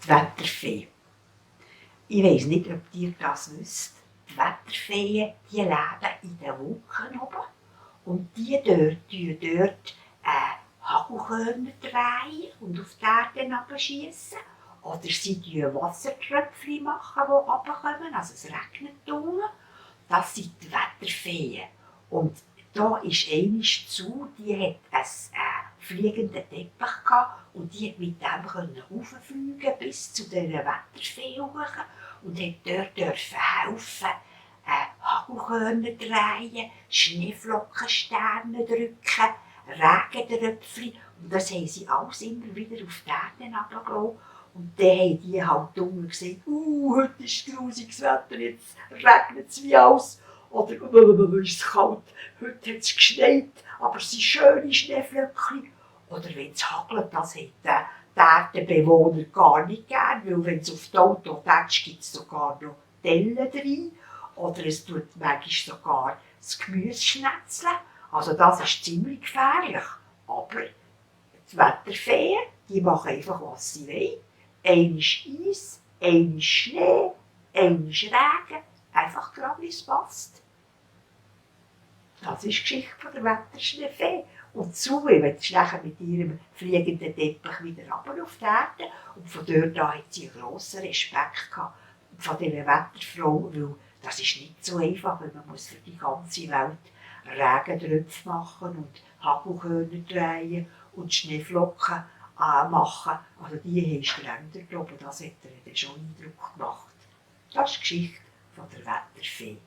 Die Wetterfee. Ich weiss nicht, ob ihr das wisst. Die Wetterfeen, die leben in den Wolken oben. Und die dort Hagelkörner drehen und auf die Erde hinabschiessen. Oder sie Wassertröpfchen machen, die runterkommen. Also es regnet unten. Das sind die Wetterfeen. Und da ist eine zu, die hat einen fliegenden Teppich gehabt und die konnte mit dem hochfliegen bis zu dieser Wetterfee hoch und hat dort helfen, Hagelkörner drehen, Schneeflockensterne drücken, Regentröpfchen. Und das haben sie alles immer wieder auf die Erde hinabgelassen. Und dann haben die halt unten gesagt, heute ist grusiges Wetter, jetzt regnet es wie alles. Oder ist es kalt, heute hat es geschneit, aber es sind schöne Schneeflöckchen. Oder wenn es hagelt, das hat die Erdenbewohner gar nicht gern, weil wenn es auf die Auto tätscht, gibt es sogar noch Dellen drin. Oder es tut manchmal sogar das Gemüse schnetzeln. Also das ist ziemlich gefährlich. Aber die Wetterfeen, die machen einfach, was sie wollen. Einmal Eis, einmal Schnee, einmal Regen. Einfach gerade, wie es passt. Das ist die Geschichte von der Wetterschneefee. Und Zoe, wenn sie nachher mit ihrem fliegenden Teppich wieder runter auf die Erde und von dort an hat sie einen grossen Respekt gehabt von dieser Wetterfrau, weil das ist nicht so einfach, weil man muss für die ganze Welt Regentröpfe machen und Hagelkörner drehen und Schneeflocken machen. Also die haben streng dort oben, das hat ihr dann schon Eindruck gemacht. Das ist die Geschichte von der Wetterfee.